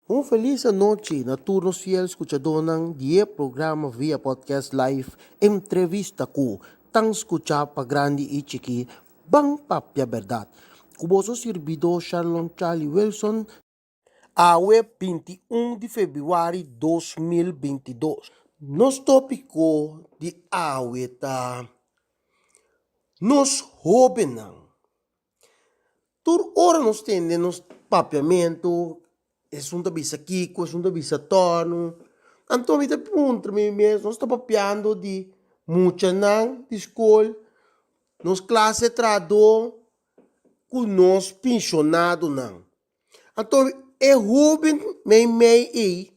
Un felis anochi na tur nos fiel skuchadónan di e programa via podcast live Entrevista ku tan skuchá pa grandi i chikí Ban Papia Bèrdat ku boso sirbidó Sharlon Charlie Wilson. Awe 21 di febrüari 2022. Nos tópiko di awe ta Nos hóbennan. Tur ora nos tende nos papiamentu, esun ta bisa kiko, esun ta bisa tònu. Anto mi ta puntra mi mes, nos ta papiando di muchanan di skol, nos klase trahadó ku nos penshonadonan. Anto e hóben meimei ei,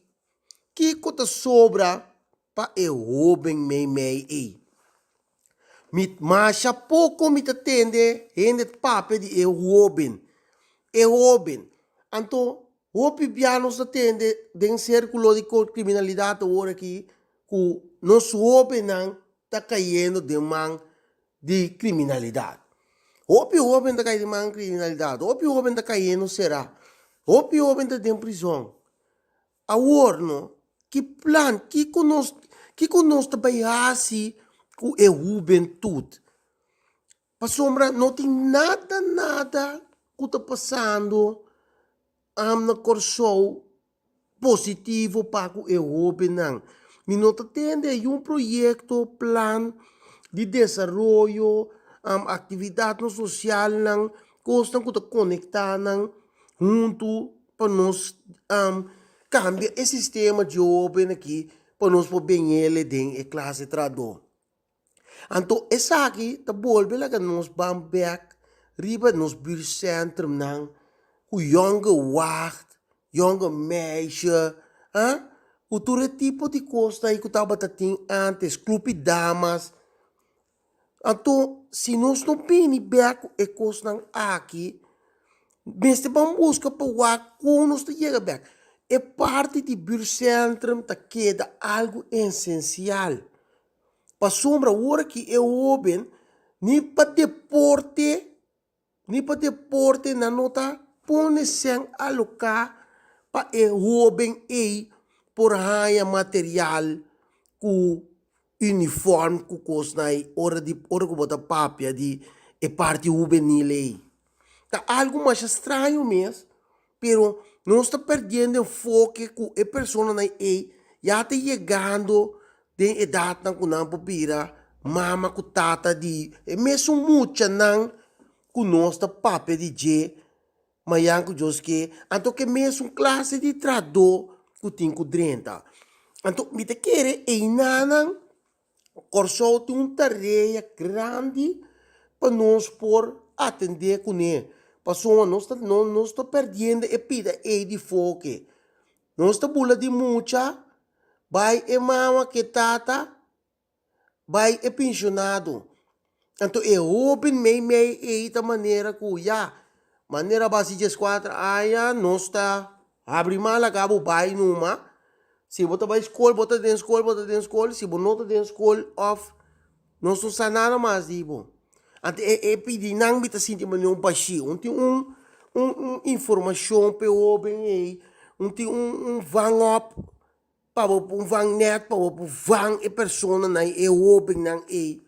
kiko ta sobra pa e hóben meimei ei? Mi masha poko mi ta tende hende papia di e hóben, e hóben. Anto hopi bia nos ta tende den sérkulo di kriminalidat awor aki ku nos hóbennan ta kayendo den man di kriminalidat. Hopi hóben ta kai den man kriminalidat, hopi hóben ta kayendo será, hopi hóben ta den prizòn. Awor no, ki plan, kiko nos, kiko nos ta bai hasi ku e hubentut? Pasobra no tin nada, nada ku ta pasando na Kòrsou positivo pa ku e hóbennan. Mi no ta tende un proyekto, plan di desaroyo, aktividatnan sosialnan, kosnan ku ta konektá nan huntu pa nos kambia e sistema di hóben aki pa nos por ben'el den e klase trahadó. Anto esaki ta bolbe laga nos ban bek riba nos buurtcentrumnan ku jonge wacht, jonge meisje, ha, ku tur e tipo di kosnan ei ku tabata tin ántes, club di damas. Anto si nos no bini bek ku e kosnan aki, mester ban buska pa wak kon nos ta yega bek. E parti di buurtcentrum ta keda algu esensial. Pasobra ora ki e hoben ni pa deporte, ni pa deporte nan no ta pone sèn aloká pa e hoben ei por haña material ku unifòrm ku kosnan ei ora di ora ku bo ta papia di e parti hubenil ei. Ta algu masha straño mes, pero nos ta perdiendo enfoke ku e personanan ei ya ta yegando den edatnan ku nan por bira mama ku tata di e mesun muchanan ku nos ta papia di dje mañan ku Dios ke, anto ke mesun klase di trahadó ku tin ku drenta. Anto mi ta kere einanan Kòrsou tin un tarea grandi pa nos por atendé kuné, pasobra nos ta nos ta pèrdiendo e pida ei di foke. Nos ta bula di mucha, bai e mama ku e tata, bai e penshonado. Anto e hóben meimei ei ta manera ku ya, manera basi dieskuater aña nos ta habri man laga bo bai numa. Si bo ta bai skol, bo ta den skol, bo ta den skol, si bo no ta den skol òf nos no sa nada mas di bo. Anto e e pidi nan mi ta sinti manera un bashí, un tin un un un informashon pa e hóben ei, un tin un un vang òp pa bo un vang nèt pa bo por vang e personanan e hóbennan ei.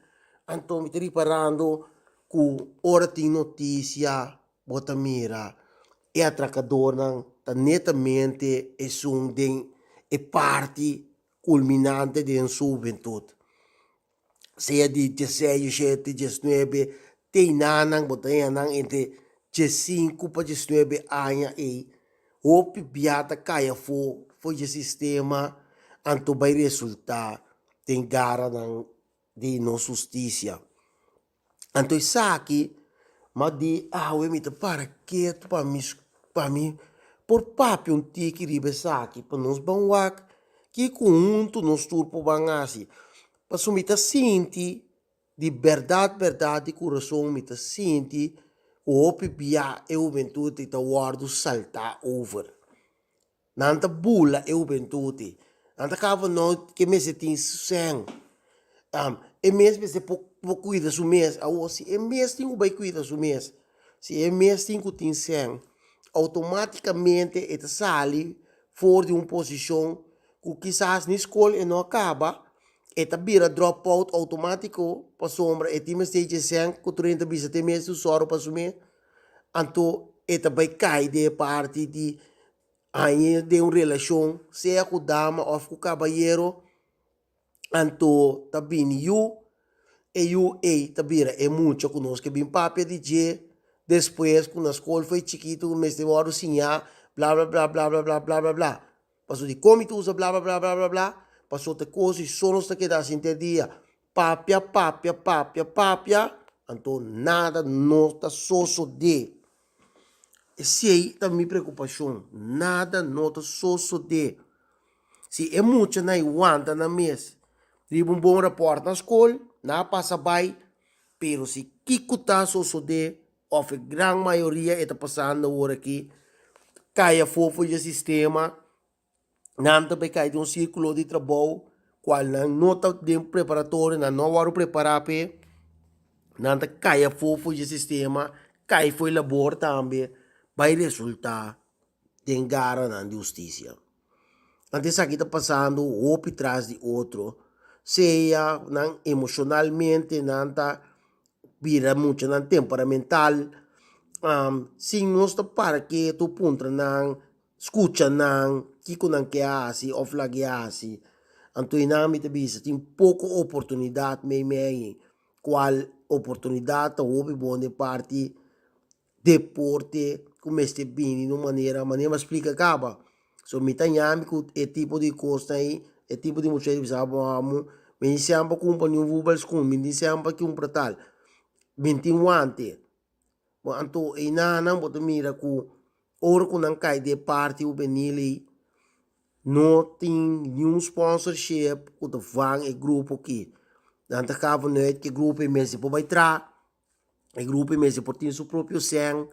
Anto mi ta riparando ku ora tin notisia bo ta mira e atrakadornan ta netamente esun den e parti kulminante den su hubentut. Sea di dieseis, diesshete, diesnuebe, te einanan bo ta haña nan entre diesinku pa diesnuebe aña ei. Hopi bia ta kai afó for dje sistema anto bai resultá den garanan di nos hustisia. Anto esaki m'a di awe mi ta para ketu pa mi pa mi por papia un tiki riba esaki pa nos ban wak kiko huntu nos tur por ban hasi. Pasobra mi ta sinti di bèrdat bèrdat di kurason mi ta sinti ku hopi bia e hubentut ei ta wòrdu saltá over. Nan ta bula e hubentut ei. Nan ta kaba no ke mester tin sèn. E mes mester por por kuida su mes. Awor si e mes tin ku bai kuida su mes, si e mes tin ku tin sèn, outomátikamente e ta sali. for di un posishon ku kisas ni skol e no a kaba, e ta bira drop out outomátiko pasobra e tin mester dje sèn ku tur hende ta bisa te mes su sòru pa su mes, anto e ta bai kai den e parti di haña den un relashon sea ku dama òf ku kabayero. Anto ta bini yu, e yu ei ta bira e mucha ku nos ke bin papia di dje despues ku na skol fo'i chikitu ku mester wòrdu siñá bla bla bla bla bla bla bla bla bla. Pasobra dikon mi ta usa bla bla bla bla bla bla? Pasobra ta kos i so nos ta keda hasi henter dia, papia papia papia papia, anto nada no ta sosodé. Esei ta mi preokupashon, nada no ta sosodé. Si e muchanan wanta nan mes riba un bon rapòrt na skol, nan a pasa bai, pero si kiko ta sosodé òf e gran mayoria e ta pasando awor aki, kai afó for di e sistema, nan ta bai kai den un sirkulo di trabou kual nan no ta den preparatorio, nan no a wòrdu prepará p'e, nan ta kai afó for di e sistema, kai for di labor tambe, bai resultá den garanan di hustisia. Anto esaki ta pasando hopi tras di otro, sea nan emoshonalmente nan ta bira muchanan temperamental, sin nos ta para ketu puntra nan, skucha nan kiko nan ke hasi òf lag'e hasi. Anto einan mi ta bisa tin poko oportunidat meimei, kual oportunidat ta hopi bon den parti deporte ku mester bini na un manera, manera mi a splika kaba. So mi ta yami ku e tipo di kosnan ei, e tipo di mucha ei bisa bo amo, mi tin semper kumpra niun voetbalschoen, mi tin semper kumpra tal, mi tin wante. Bo anto einanan bo ta mira ku ora ku nan kai den e parti hubenil ei, no tin niun sponsorship ku ta van e grupo aki. Nan ta kaba vanuit ku e grupo ei mester por bai traha. E grupo ei mester por tin su propio sèn,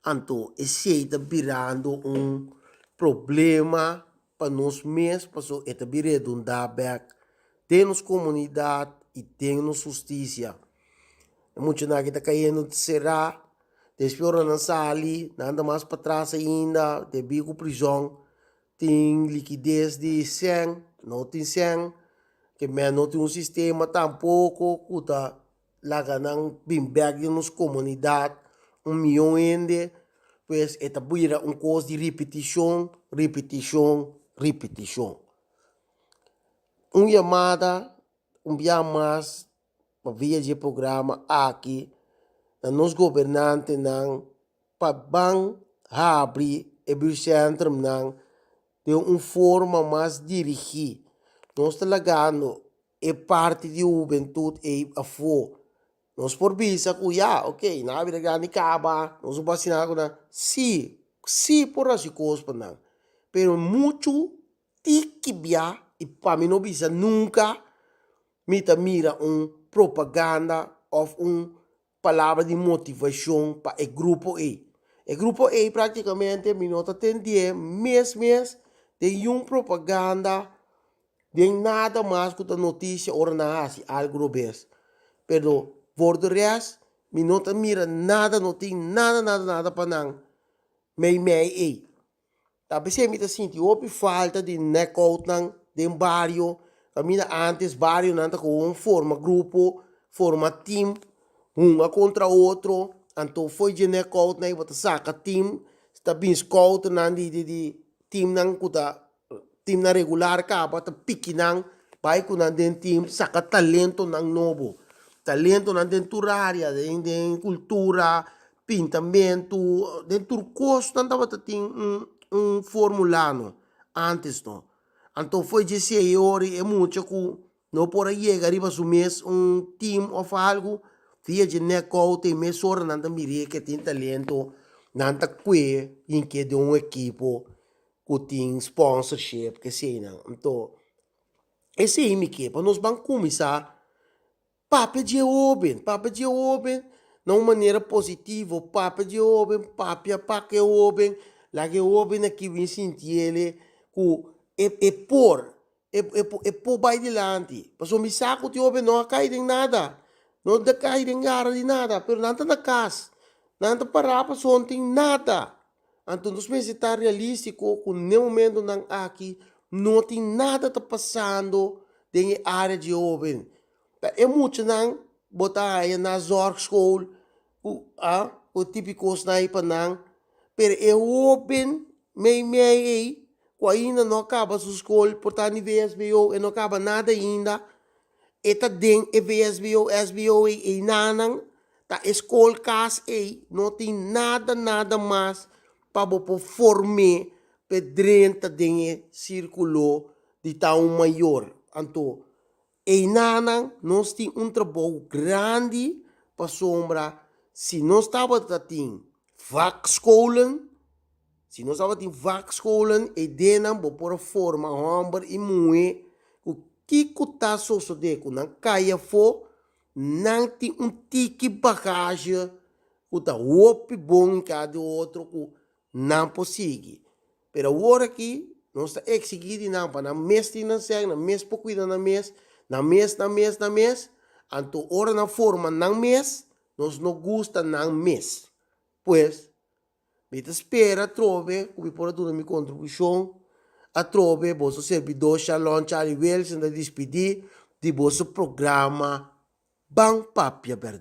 anto esei ta birando un problema pa nos mes pasobra e ta bin redundá bèk den nos komunidat i den nos hustisia. E muchanan aki ta kayendo será, despues ora nan sali nan ta mas patras ainda debí ku prizòn tin likides di sèn, no tin sèn, ke men no tin un sistema tampoko ku ta laga nan bin bek den nos komunidat un mion hende, pues e ta bira un kos di ripitishon, ripitishon, ripitishon. Un yamada un bia mas pa via di e programa aki na nos gobernantenan pa ban habri e buurtcentrumnan den un forma mas dirigí. Nos ta lagando e parti di hubentut ei afó. Nos por bisa ku ya, ok, nan a bira grandi kaba, nos no por hasi nada ku nan. Sí, sí por hasi kos pa nan, pero muchu tiki bia i pa mi no bisa nunka mi ta mira un propaganda òf un palabra di motivashon pa e grupo ei. E grupo ei praktikamente mi no ta tend'é mes mes den niun propaganda, den nada mas ku ta notisia ora nan hasi algu robes. Pero for de rest mi no ta mira nada, no tin nada nada nada pa nan meimei ei. Ta p'esei mi ta sinti hopi falta di nèkoutnan den bario. Kaminda ántes barionan ta koon forma grupo, forma tim, hunga kontra otro. Anto fo'i dje nèkoutnan ei bo ta saka tim, ta bin skouternan di di di timnan ku ta timnan regular kaba ta piki nan bai ku nan den tim saka talentonan nobo. Talentonan den tur área, den den kultura, pintamentu, den tur kos nan tabata tin un un formulano ántes no. Anto fo'i dje sei ora e mucha ku no por a yega riba su mes un tim òf algu, via dje nèkout ei mesora nan ta mir'é ke tin talento, nan ta kue hink'é den un ekipo ku tin sponsorship keseinan. Anto esei mi ke pa nos ban kuminsá Papia dje hóben, papia dje hóben na un manera positivo, papia dje hóben, papia pa ku e hóben, laga e hóben aki bin sinti ele ku e e por, e e e por bai dilanti. Pasobra mi sa ku tin hóben no a kai den nada, no ta kai den gara di nada, pero nan ta na kas, nan ta pará pasobra no tin nada. Anto nos mester ta realístiko ku n'e momentonan aki no tin nada ta pasando den e área di hóben. Ta e muchanan bo ta haña na zorgschool ku a ku tipo kosnan ei pa nan, pero e hóben meimei ei ku ainda no a kaba su skol por ta ni vsbo e no kaba nada ainda, e ta den e vsbo, sbo ei einanan ta e skol kas ei no tin nada nada mas pa bo por form'é p'e drenta den e sirkulo di ta un mayor. Anto einanan nos tin un trabou grandi pasobra si nos tabata tin vakscholen, si nos tabatin vakscholen e denan bo por a forma hòmber i muhé ku kiko ta sosodé ku nan kai afó Nan tin un tiki bagage ku ta hopi bon i kada otro ku nan por sigui. Pero awor aki nos ta eksigí di nan pa nan mes tin nan sèn, nan mes por kuida nan mes, nan mes, nan mes, nan mes. Anto ora nan forma nan mes, nos no gusta nan mes. Pues, Mi ta spera atrobe ku mi por a duna mi kontribushon. Atrobe boso serbidó Shalon Charlie Wilson ta dispidí di boso programa Ban Papia Bèrdat.